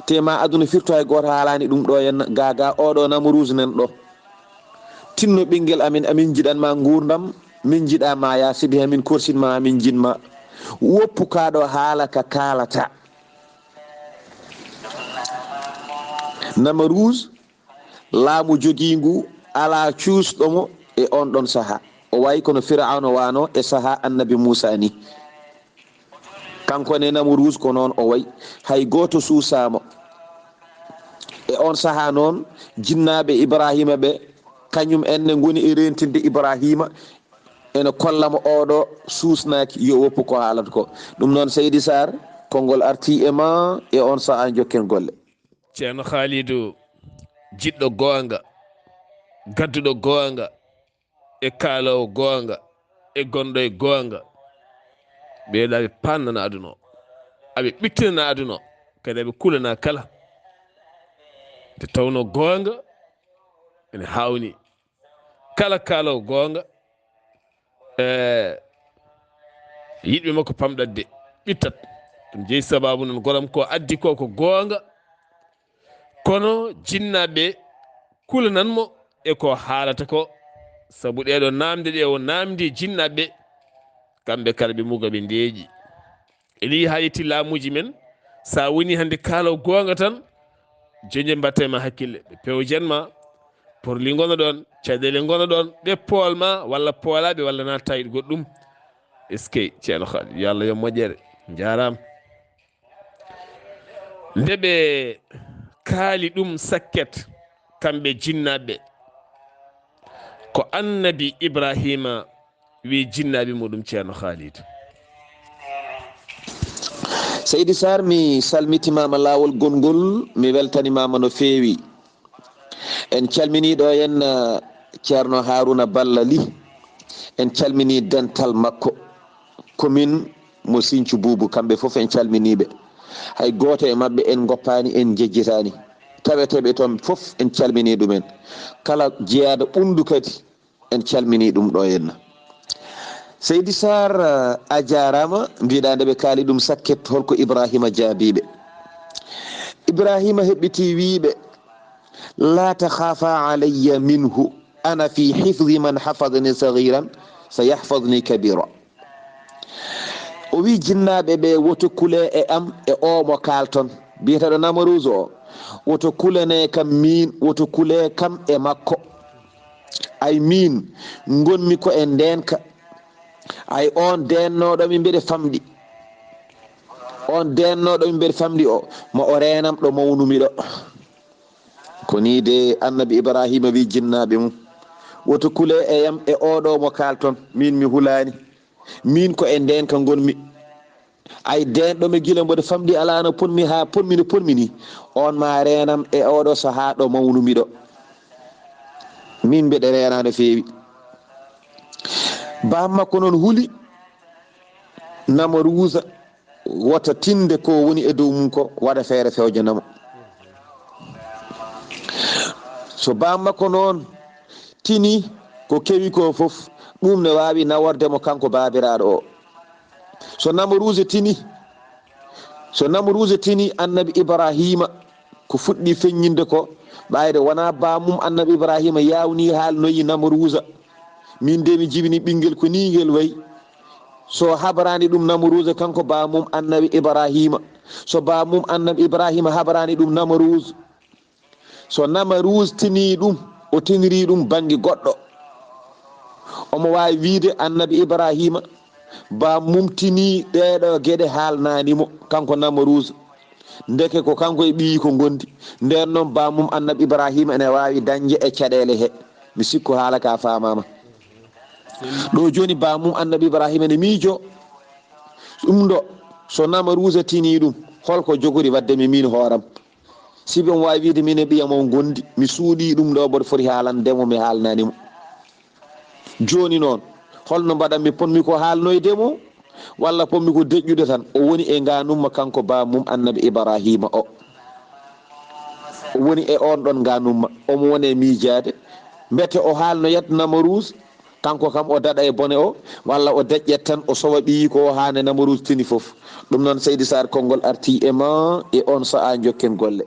Te ma aduna firto hay gooto haalaani ɗum ɗo henna, gaa gaa oɗo Namaruusa nan ɗo. Tinno ɓinngel amen, amin njiɗan ma nguurndam, min njiɗaa ma yaa, sibi hamin korsin ma, amin njiɗ ma. Woppu kaa ɗo haala ka kaalata." Namaruusa, laamu jogiingu alaa cuusɗo mo e on ɗon sahaa. O wayi kono Firawna wano e sahaa Annabi Muusa ni. Kanko ne Namaruusa ko noon o wayi. Hay gooto suusaama. E on sahaa noon, jinnaaɓe Ibrahima ɓe, kañum en ne ngoni e reentinde Ibrahima, ene kolla mo oɗo suusnaaki, yo woppu ko haalata ko. Ɗum noon, Seydi Sarr, konngol arti e ma e on sahaa, jokken golle. Ceerno Khalidou, jiɗɗo goonga, gadduɗo goonga, e kaaloowo goonga, e gonɗo e goonga. Ɓeeɗo aɓe paannana aduna o, aɓe ɓittinana aduna o, kadi aɓe kulana kala. Nde tawnoo goonga ene haawni. Kala kaaloowo goonga, e yiɗɓe makko pamɗat de, ɓittat. Ɗum jeyi sabaabu noon goram ko addi ko, ko goonga. Kono jinnaaɓe kulanan mo e ko haalata ko, sabu ɗeeɗo naamnde ɗe o naamndi jinnaaɓe, kamɓe kala ɓe muga ɓe ndeeƴi. Ene yiyi haa yetti laamuuji men, so a woni hannde kaalaw goonga tan, joñe mbatte ma hakkille, ɓe pewjen ma, porli ngona ɗoon, caɗeele ngona ɗoon, ɓe pool ma walla poolaaɓe walla natta e goɗɗum. Eskey, Ceerno Khalid, yo Allah yo moƴƴere. Njaaraama. Nde ɓe kaali ɗum sakket, kamɓe jinnaaɓe, ko Annabi Ibraahiima wi jinnaaɓe muɗum, Ceerno Khalid. Seydi Sarr, mi salmitimaama laawol gonngol, mi weltanimaama no feewi. En calminii ɗo en, eh, Ceerno Haruna Balla Ly. En calminii dental makko. Commune mo Sinthiou Boubou, kamɓe fof en calminii ɓe. Hay gooto e maɓɓe en ngoppaani, en njejjitaani. Taweteeɓe toon fof en calminii ɗumen. Kala jeyaaɗo ɓunndu kadi, en calminii ɗum ɗo henna. Seydi Sarr, a jaaraama. Mbiɗa nde ɓe kaali ɗum sakket, holko Ibraahiima jaabii ɓe? Ibraahiima heɓɓitii wii ɓe, "Laa takhaafa alayya minhu, ana fi hifzi man hafadani saghiran, sayahfazuni kabira." O wii jinnaaɓe ɓe, "Woto kulee e am e oo mo kaalton, biyeteeɗo Namaruusu o. Woto kulanee kam miin, woto kulee kam e makko. Ay miin, ngonmi ko e ndeenka. Ay oon deennooɗo mi mbeɗe famɗi. Oon deennooɗo mi mbeɗe famɗi o, ma o reenam ɗo mawnumi ɗo." Ko nii de Annabi Ibraahiima wii jinnaaɓe mum, "Woto kulee e am e oo ɗo mo kaalton, miin mi hulaani. Miin ko e ndeenka ngonmi. Ay deenɗo mi gila mboɗo famɗi alaa no ponmi haa ponmi no ponmi nii. Oon ma reenam e oo ɗo sahaa ɗo mawnumi ɗo. Miin mbeɗe reenaa no feewi." Baam makko noon huli Namaruusa wota tinde ko woni e dow mum ko, waɗa feere fewjanamo. So baam makko noon tini ko kewi ko fof, ɗum ne waawi naworde mo kanko baabiraaɗo o. So Namaruusa tini, so Namaruusa tini Annabi Ibraahiima, ko fuɗɗi feññinde ko, ɓayde wonaa baam mum Annabi Ibraahiima yaawnii haalnoyi Namaruusa, "Miin de mi jibini ɓinngel ko nii ngel wayi." So habraani ɗum Namaruusa, kanko baam mum Annabi Ibraahiima, so baam mum Annabi Ibraahiima habraani ɗum Namaruus, so Namaruus tinii ɗum, o tinirii ɗum bannge goɗɗo, omo waawi wiyde Annabi Ibraahiima, baam mum tinii ɗeeɗo geɗe haalnaani mo, kanko Namaruus. Ndeke ko kanko e ɓiyiiko ngondi. Ndeen noon, baam mum Annabi Ibraahiima ene waawi dañde e caɗeele he. Mi sikku haala ka faamaama. Ɗo jooni, baam mum Annabi Ibraahiima ene miijo ɗum ɗo, so Namaruusa tinii ɗum, holko jogori waɗde mi miin hooram? Sibu omo waawi wiyde miin e ɓiyam o ngondi, mi suuɗii ɗum ɗo, mboɗo foti haalande mo, mi haalnaani mo. Jooni noon, holno mbaɗanmi? Ponmi ko haalnoyde mo, walla ponmi ko deƴƴude tan? O woni e ngaanumma kanko baam mum Annabi Ibraahiima o. O woni e oon ɗoon ngaanumma, omo woni e miijaade. Mbete o haalnoyat Namaruus, kanko kam o daɗa e bone o, walla o deƴƴat tan, o sowa ɓiyiiko o haa nde Namaruus tini fof. Ɗum noon, Seydi Sarr, konngol artii e ma e oon sahaa, njokken golle.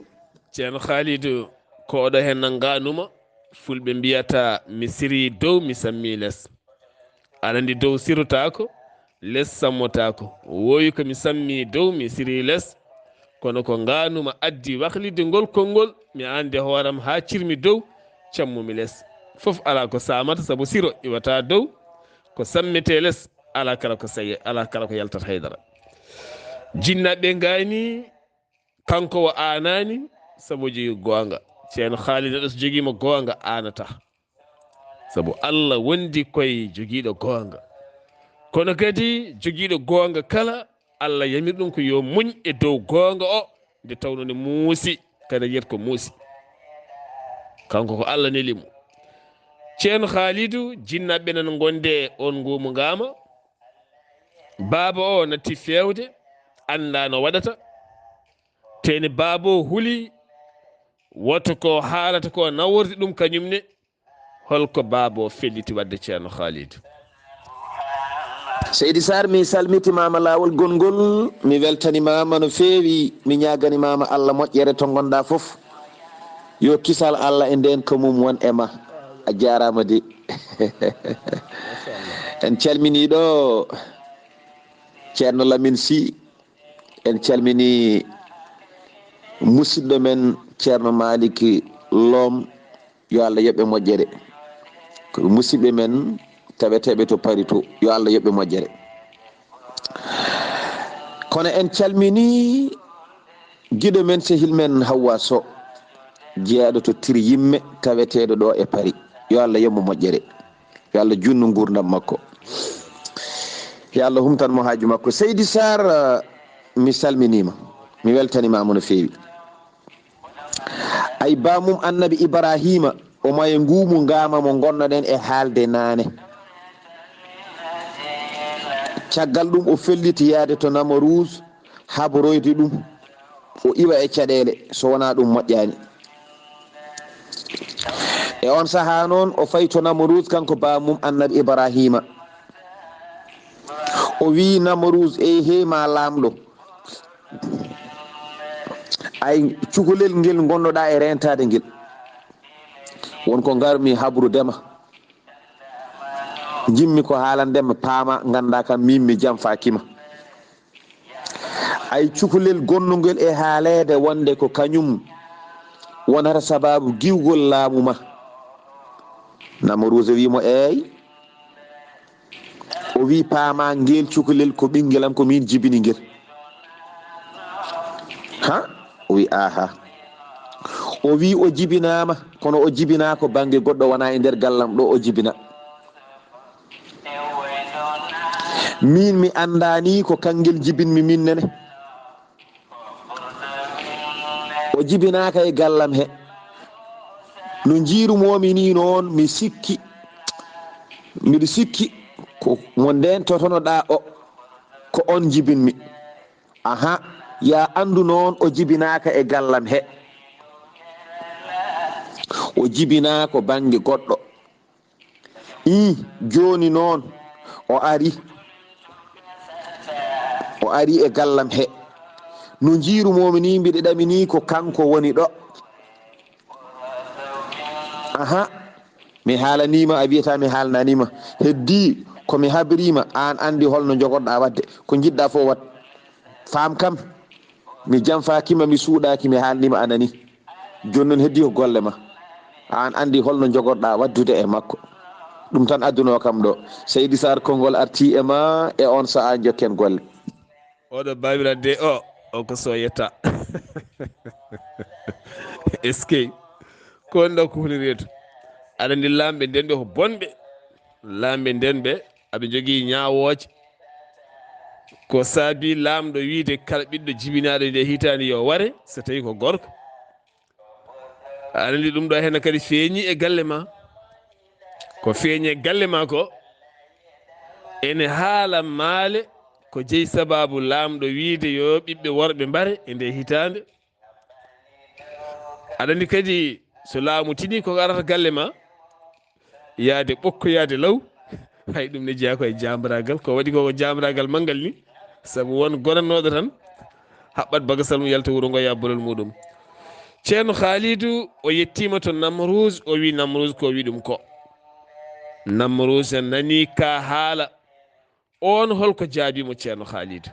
Ceerno Khalidou, ko oɗo heen na ngaanuma, Fulɓe mbiyata, "Mi sirii dow, mi sammii les." Aɗa anndi dow sirotaako, les sammotaako. Woowi ko mi sammii dow, mi sirii les. Kono ko ngaanuma addi waklitde ngol konngol, mi aande hooram haa cirmi dow, cammumi les. Fof alaa ko saamata, sabu siro iwata dow, ko sammetee les, alaa kala ko saye-, alaa kala ko yaltata haydara. Jinnaaɓe ngaani, kanko o aanaani, sabu o jogii goonga. Ceerno Khalid aɗa so jogiima goonga, aanata. Sabu Allah wondi koye jogiiɗo goonga. Kono kadi jogiiɗo goonga kala, Allah yamir ɗum ko yo muñ e dow goonga o, nde tawnoo ne muusi, kadi yiyat ko muusi. Kanko ko Allah neli mo. Ceerno Haalidu, jinnaɓe nan gonde on ngumu ngama. Baaba o natti fewde, annda no waɗata. Teni baaba o huli, woto ko haalata ko nawordi ɗum kañum ne. Holko baaba o felliti wadde Ceerno Haalidu? Seydi Sarr, mi salmitimama laawol gongol, mi weltanimama no feewi, mi ñaganimama Allah moƴƴere to ngonɗa fof. Yo kisal Allah e nden ko mum won e ma. A jarama de. En calmini ɗo Ceerno Lamin Sy, en calmini musidɗo men Ceerno Malik Loom, yo Allah yoɓe moƴƴere. Ko musidɓe men taweteɓe to Paris to, yo Allah yoɓe moƴƴere. Kono en calmini giɗo men, sehil men Hawwa Sow, jeyaɗo to Tiri Yimme, taweteɗo ɗo e Paris. Yo Allah yoɓ mo moƴƴere. Yo Allah junnu ngurdam makko. Yo Allah humtan mo haaju makko. Seydi Sarr, mi salminima. Mi weltanimama no feewi. Ay, bamum Annabi Ibrahima, o maye ngumu ngama mo gonnoɗen e haalde nane. Caggal ɗum o felliti yaade to Namoruz, habroyde ɗum, o iwa e caɗele, so wona ɗum moƴƴani. E on saha noon, o fayi to Namoruz, kanko bamum Annabi Ibrahima. O wi Namoruz, "Ey, hey ma laamɗo, ay, cukalel ngel ngonnoɗa e rentade ngel, won ko ngarmi habrudema. Jimmi ko haalandema, paama, ganda kam min mi janfakima. Ay, cukalel gonnugel e haalede wonde ko kañum wonata sababu giwgol laamu ma." Namoruz wi mo, "Eey." O wi, "Paama, ngel cukalel ko ɓinngel am, ko min jibini ngel." Ha? O wi, "Aha." O wi, "O jibinaama, kono o jibinaa ko bannge goɗɗo, wonaa e nder gallam ɗo o jibina. Min mi anndaani ko kanngel jibinmi min nene." O jibinaaka e gallam he. No njiirumomi ni noon, mi sikki, mbiɗo sikki ko mo ndeentotonoɗaa o, ko on jibinmi. Aha, ya anndu noon o jibinaaka e gallam he. O jibinaa ko bannge goɗɗo. Ii, jooni noon o ari, o ari e gallam he. No njiirumomi ni, mbiɗo ɗamini ko kanko woni ɗo. Aha, mi haalaniima, a wiyata mi haalnaniima. Heddi ko mi habriima, aan anndi holno njogorɗaa waɗde. Ko njiɗɗaa fof waɗ. Faam kam, mi janfaaki ma, mi suuɗaaki, mi haalnii ma, a nanii. Jooni noon heddii ko golle ma. Aan anndi holno njogorɗaa waɗdude e makko. Ɗum tan addunoo kam ɗo. Seydi Sarr, konngol artii e ma e oon sahaa, njokken golle. Oɗo baabiraɗo de o, o ko so yetta. Eskey. Ko woni ɗo ko holi reedu? Aɗa anndi laamɓe nden ɓe ko bonɓe. Laamɓe nden ɓe aɓe njogii ñaawooje. Ko saabi laamɗo wiide kala ɓiɗɗo jibinaaɗo nde hitaande yo ware, so tawi ko gorko. Aɗa anndi ɗum ɗo heen kadi feeñi e galle ma. Ko feeñi e galle ma ko ene haala maale ko jeyi sababu laamɗo wiide yo ɓiɓɓe worɓe mbare e nde hitaande. Aɗa anndi kadi so laamu tini ko arata galle ma, yaade ɓokko, yaade law, hay ɗum ne jeyaa ko e jaambaraagal. Ko waɗi ko, ko jaambaraagal manngal ni, sabu won gonannooɗo tan haɓɓat bagasal mum, yalta wuro ngo, yaha bolol muɗum. Ceerno Haalidu o yettiima to Namruus, o wi Namruus ko o wi ɗum ko. Namruus nani ka haala. On holko jaabi mo Ceerno Haalidu?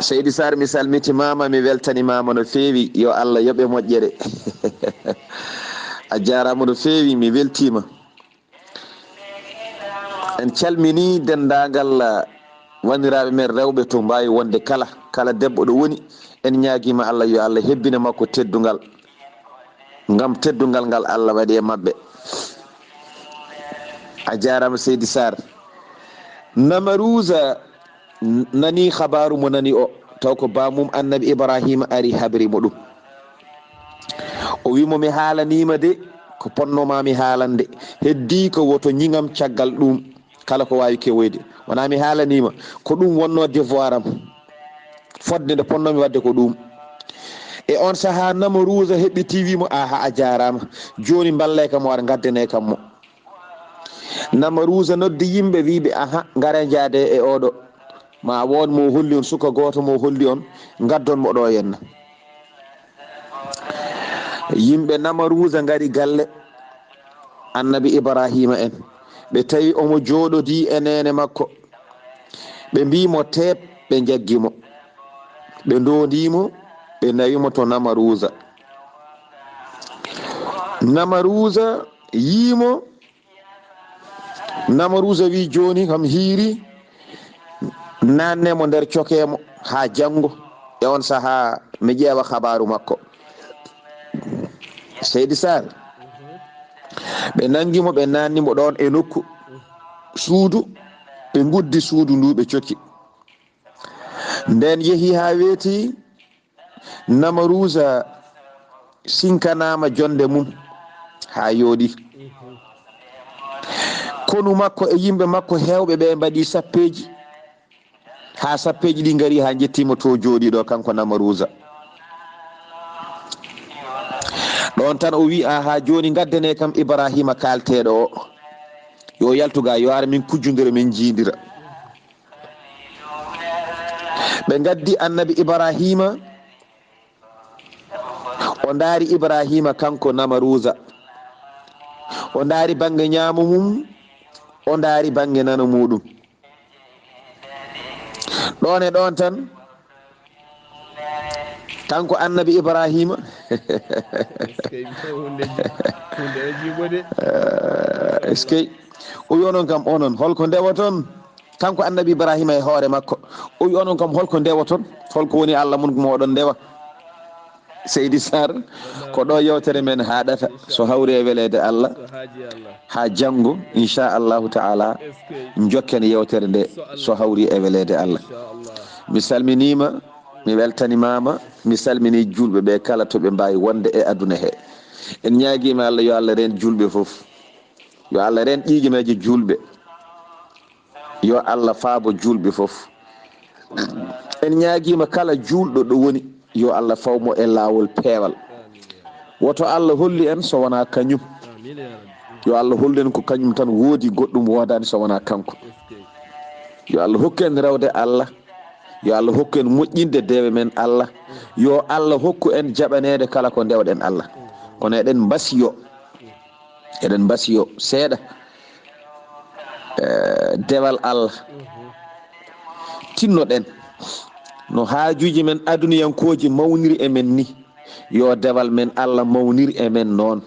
Seydi Sarr, mi salmitimaama, mi weltanimaama no feewi. Yo Allah yoɓe moƴƴere. A jaaraama no feewi, mi weltiima. En calmini denndaangal, ah, wanndiraaɓe men rewɓe to mbaawi wonde kala, kala debbo ɗo woni. En ñaagiima Allah, yo Allah hebbina makko teddungal. Ngam teddungal ngal Allah waɗi e maɓɓe. A jaaraama, Seydi Sarr. Namaruusa n-, nani habaaru mo nani o, taw ko baamum Annabi Ibrahima ari habri mo ɗum. O wi mo, "Mi haalaniima de ko ponnomaa mi haalande. Heddii ko woto ñiŋam caggal ɗuum, kala ko waawi kewoyde. Wonaa mi haalaniima, ko ɗuum wonnoo devoir am. Fodde nde ponnoomi waɗde ko ɗuum." E oon sahaa, Namaruusa heɓɓitii, wi mo, "Aha, a jaaraama. Jooni mballee kam o, ar ngaddanee kam mo." Namaruusa noddi yimɓe, wi ɓe, "Aha, ngaree njaadee e oo ɗo. Ma wood mo holli on, suka gooto mo holli on, ngaddon mo ɗo henna." Yimɓe Namaruusa ngari galle Annabi Ibraahiima en. Ɓe tawi omo jooɗodii e neene makko. Ɓe mbii mo, "Teep," ɓe njaggi mo. Ɓe ndoondii mo, ɓe nawi mo to Namaruusa. Namaruusa yii mo, Namaruusa wi, "Jooni kam hiiri, naanne mo nder, cokee mo haa janngo." E oon sahaa, mi ƴeewa habaaru makko. Seydi Saar, ɓe nanngi mo, ɓe naanni mo ɗoon e nokku suudu, ɓe nguddi suudu ndu, ɓe coki. Ndeen yehi haa weeti, Namaruusa sinkanaama jonnde mum haa yooɗi. Konu makko e yimɓe makko heewɓe ɓe mbaɗi sappeeji, haa sappeeji ɗi ngari haa njettii mo to jooɗii ɗo, kanko Namaruusa. Ɗoon tan o wi, "Aha, jooni ngaddanee kam Ibraahiima kaalteeɗo o. Yo yaltu ga, yo ar min kujjondira, min njiidira." Ɓe ngaddi Annabi Ibraahiima. O ndaari Ibraahiima kanko Namaruusa. O ndaari bannge ñaamo mum, o ndaari bannge nano muuɗum. Ɗoon e ɗoon tan, kanko Annabi Ibraahiima. Eskey, huunde ji-, huunde o jiiɓo de. Eh, eskey. O wi, "Onon kam, onon, holko ndewoton?" Kanko Annabi Ibraahiima e hoore makko. O wi, "Onon kam, holko ndewoton? Holko woni Alla mon ko mooɗon ndewa?" Seydi Saar, ko ɗo yewtere men haaɗata, so hawri e weleede Alla. Haa janngo, inchallahu taala, njokken yewtere nde, so hawri e weleede Alla. Mi salminiima, mi weltanimaama, mi salminii juulɓe ɓe kala to ɓe mbaawi wonde e aduna he. En ñaagiima Alla, yo Alla reen juulɓe fof. Yo Alla reen ƴiiƴameeje juulɓe. Yo Alla faabo juulɓe fof. En ñaagiima kala juulɗo ɗo woni, yo Alla faw mo e laawol peewal. Woto Alla hollu en so wonaa kañum. Yo Alla hollu en ko kañum tan woodi, goɗɗum woodaani so wonaa kanko. Yo Alla hokku en rewde Alla. Yo Alla hokku en moƴƴinde dewe men Alla. Yo Alla hokku en jaɓaneede kala ko ndewɗen Alla. Kono eɗen mbasiyo. Eɗen mbasiyo seeɗa, eh, dewal Allah. Tinnoɗen no haajuuji men aduniyankooji mawniri e men ni, yo dewal men Allah mawnir e men noon.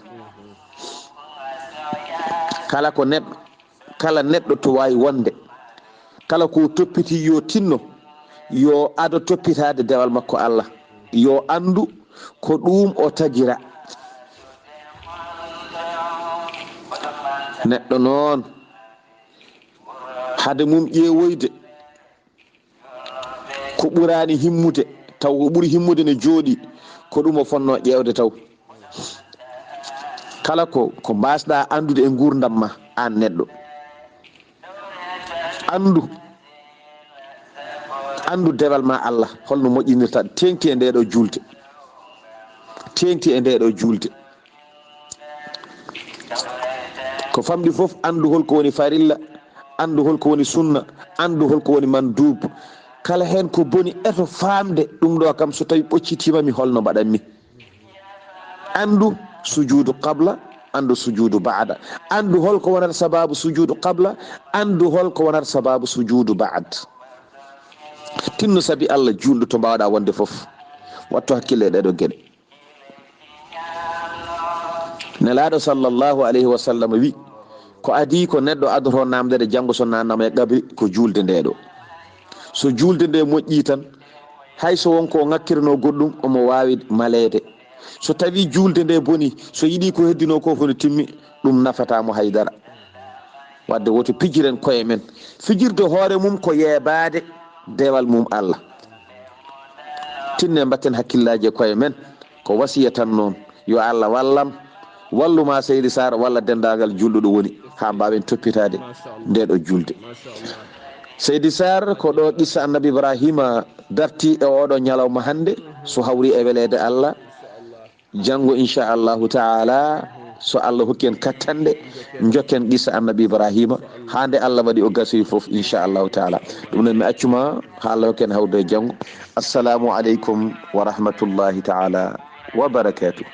Kala ko neɗɗo, kala neɗɗo to waawi wonde, kala ko toppiti yo tinno, yo ado toppitaade dewal makko Allah, yo anndu ko ɗuum o tagira. Neɗɗo noon, hade mum ƴeewoyde ko ɓuraani himmude, taw ko ɓuri himmude ne jooɗi, ko ɗum o fonnoo ƴeewde taw. Kala ko, ko mbaasɗaa anndude e nguurndam ma, aan neɗɗo, anndu, anndu dewal ma Allah, holno moƴƴinirta, teeŋti e ndee ɗoo juulde. Teeŋti e ndee ɗoo juulde. Ko famɗi fof, anndu holko woni farilla, anndu holko woni sunna, anndu holko woni manduub. Kala heen ko boni, eto faamde ɗum ɗo kam, so tawi ɓoccitiima mi, holno mbaɗanmi. Anndu sujuudu qabla, anndu sujuudu baada. Anndu holko wonata sabaabu sujuudu qabla, anndu holko wonata sabaabu sujuudu baad. Tinno sabi Allah juulɗo to mbaawɗaa wonde fof. Wattu hakkille e ɗee ɗoo geɗe. Nelaaɗo sallallahu alayhi wa sallam wi, ko adii ko neɗɗo adoto naamndere janngo so naannama e qabri ko juulde ndee ɗoo. So juulde nde moƴƴii tan, hay so won ko o ŋakkirnoo goɗɗum, omo waawi maleede. So tawii juulde nde bonii, so yiɗii ko heddinoo ko fof no timmi, ɗum nafataa mo hay dara. Wadde woto pijiren koye men. Fijirde hoore mum ko yeebaade dewal mum Allah. Tinne mbatten hakkillaaji e koye men. Ko wasiya tan noon. Yo Allah wallam, wallu ma Seydi Sarr, walla denndaangal julɗo ɗo woni, haa mbaawen toppitaade nde ɗo julde. Seydi Sarr, ko ɗo qissa Annabi Ibrahima darti e oɗo ñalawma hannde, so hawri e weleede Allah. Janngo, inchallahu taala, so Allah hokki en kattanɗe, njokken qissa Annabi Ibrahima, haa nde Allah waɗi o gasoyi fof, inchallahu taala. Ɗum noon, mi accuma haa Allah hokki en hawrude janngo. Assalamu aleykum wa rahmatullahi taala wa barakatuh.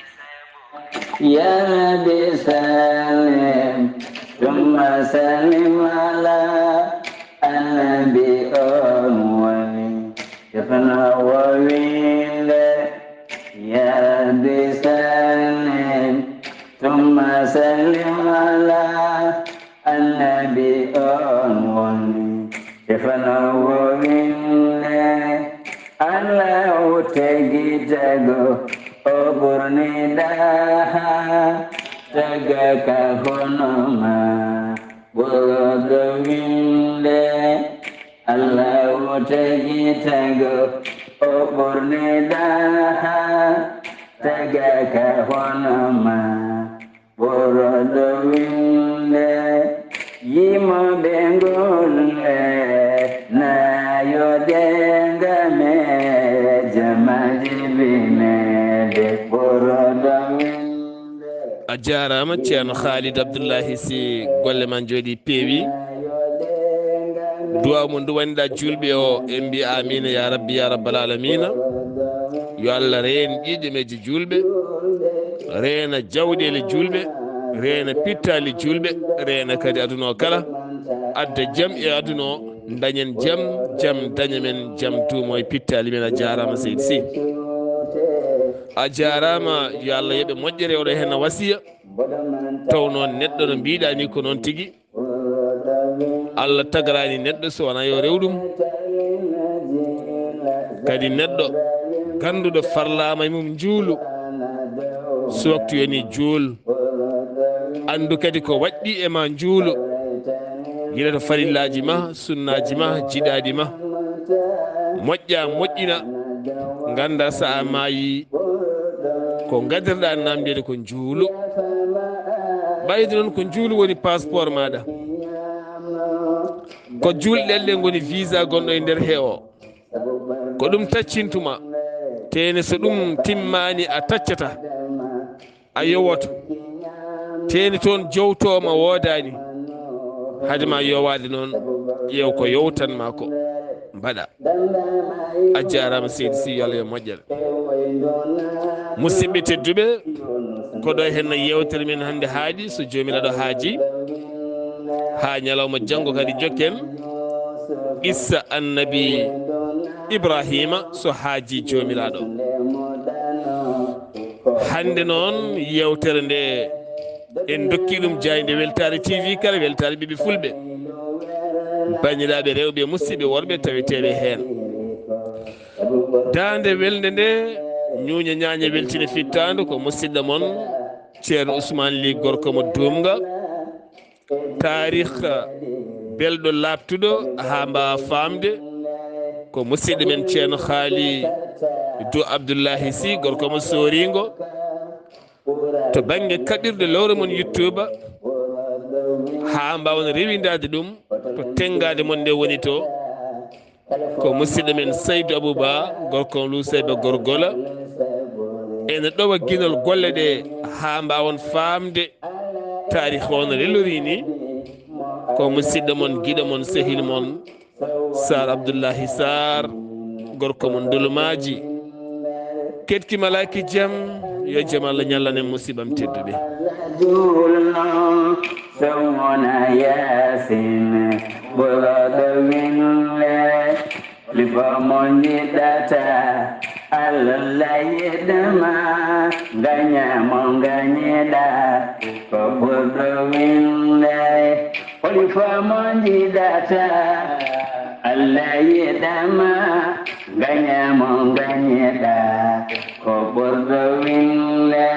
Ya Rabbi sallim, thumma sallim ala annabi on woni, tefno wowinde. Ya Rabbi sallim, thumma sallim ala annabi on woni, tefno wowinde. Allahu tagi tago, o ɓurni ɗaha, taga ka hono ma, ɓurɗo winde. Allahu tagi tago, o ɓurni ɗaha, taga ka hono ma, ɓurɗo winde. Yimoɓe ngol e nayo denga me jamaji binede, ɓurɗo winde. A jaaraama, Ceerno Khalid Abdullahi Sy, golle ma njooɗi peewi. Duwaaw mo nduwaniɗaa juulɓe o, en mbiya amiina, ya Rabbi, ya Rabbal Aalamiina. Yo Allah reen ƴiiƴameeje juulɓe, reena jawɗeele juulɓe, reena pittaali juulɓe, reena kadi aduna o kala. Adda jam e aduna o, ndañen jam, jam daña men, jam duumo e pittaali men. A jaaraama, Seydi Sy. A jaaraama, yo Allah yoɓe moƴƴere, oɗo heen wasiya. Taw noon neɗɗo no mbiɗa ni ko noon tigi. Allah tagarani neɗɗo so wona yo rew ɗum. Kadi neɗɗo ganduɗo farlama e mum njuulu. So waktu yani juul. Andu kadi ko waɗɗi e ma njuulu. Gila to farillaji ma, sunnaji ma, jiɗaɗi ma. Moƴƴa, moƴƴina. Ganda sa a maayi ko gadirɗa namdede ko njuulu. Ɓayde noon ko njuulu woni passeport maɗa. Ko juulɗe ɗe ngoni visa gonɗo e nder he o. Ko ɗum taccintuma. Tene so ɗum timmani a taccata. A yowoto. Tene toon jowtoma wodani. Hade ma yowade noon, ƴeew ko yowtanma ko, mbaɗa. A jaaraama, Seydi Sy, yo Allah yo moƴƴere. Musidɓe tedduɓe, ko ɗo henna yewtere men hannde haaɗi, so Joomiraaɗo haaji. Haa ñalawma janngo kadi jokken qissa Annabi Ibrahima, so haaji Joomiraaɗo. Hannde noon, yewtere nde en dokki ɗum jaaynde Weltaare T V kala, Weltaare Ɓiɓɓe Fulɓe. Banndiraaɓe rewɓe, musidɓe worɓe taweteeɓe heen. Daande welnde nde, ñuuña ñaaña weltina fittaandu, ko musidɗo mon Ceerno Ousmane Ly, gorko mo Duumga. Taarikh belɗo laaɓtuɗo haa mbaawa faamde, ko musidɗo men Ceerno Khalidou Abdoulahi Sy, gorko mo Sooringo. To bannge kaɓirɗe lowre mon YouTube, haa mbaawon rewindaade ɗum to tenngaade mon nde woni to. Ko musidɗo men Saydou Abouba, gorko Lousayba Gorgola. Ene ɗowa ginol golle ɗe haa mbaawon faamde taarikh o no lelori ni. Ko musidɗo mon, giɗo mon, sehil mon, Sar Abdullahi Sar, gorko mo Ndulumaaji. Keɗki malaaki jam, yo jam Allah ñallan en, musiɓɓam tedduɓe. Julno sowona Yaasin, ɓurɗo winle, lipo mo njiɗata, Allah yiɗma, ngaña mo ngañiɗa, ko ɓurɗo winle. Holi faa mo njiɗata, Allah yiɗama, ngaña mo ngañiɗa, ko ɓurɗo winle.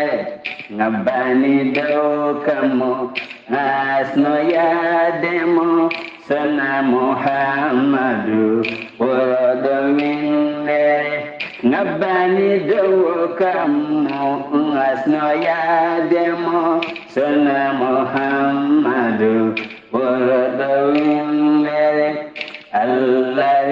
Ngabbani dow kammu, asno yaade mo, sona Muhammadu, ɓurɗo winle. Abbani dow kammu ngasno yaade mo, sona Muhammadu ɓurɗo winndere. Allah